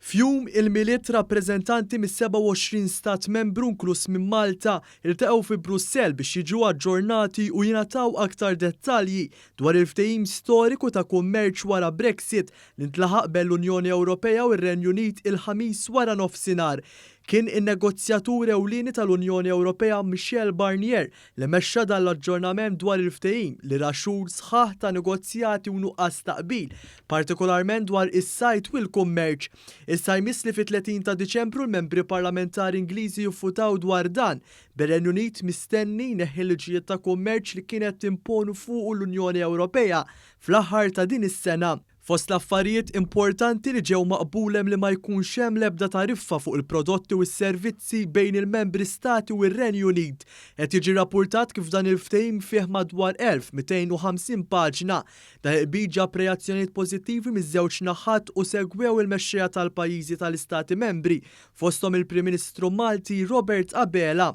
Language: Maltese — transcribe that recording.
F'jum il-Milied rappreżentanti mis-27 stat membru inkluż minn Malta iltaqgħu fi Brussell biex jiġu aġġornati u jingħataw aktar dettalji dwar il-ftehim storiku ta' kummerċ wara Brexit li ntlaħaq bejn l-Unjoni Ewropea u r-Renju Unit il-Ħamis wara nofsinhar. Kien in-negozjatur ewlieni tal-Unjoni Ewropea Michel Barnier li mexxa dan l-aġġornament dwar il-ftehim li ra xhur sħaħ ta' negozjati u nuqqas ta' qbil, partikolarment dwar is-sajd u l-kummerċ. Issa jmiss li fit-30 ta' Diċembru l-membri parlamentari Ingliżi jivvutaw dwar dan, bir-Renju Unit mistenni jneħħi l-liġijiet ta' kummerċ li kienet timponu fuqu l-Unjoni Ewropea fl-aħħar ta' din is-sena. Fost l-affarijiet importanti li ġew maqbul hemm li ma jkunx hemm l-ebda tariffa fuq il-prodotti u s-servizzi bejn il-membri stati u r-Renju Unit. Qed jiġi rappurtat kif dan il-ftehim fih madwar 1250 paġna. Dan il-qbil ġab reazzjonijiet pożittivi miż-żewġ naħat u segwew il-mexxejja tal-pajjiżi tal-istati membri, fosthom il-Prim Ministru Malti Robert Abela.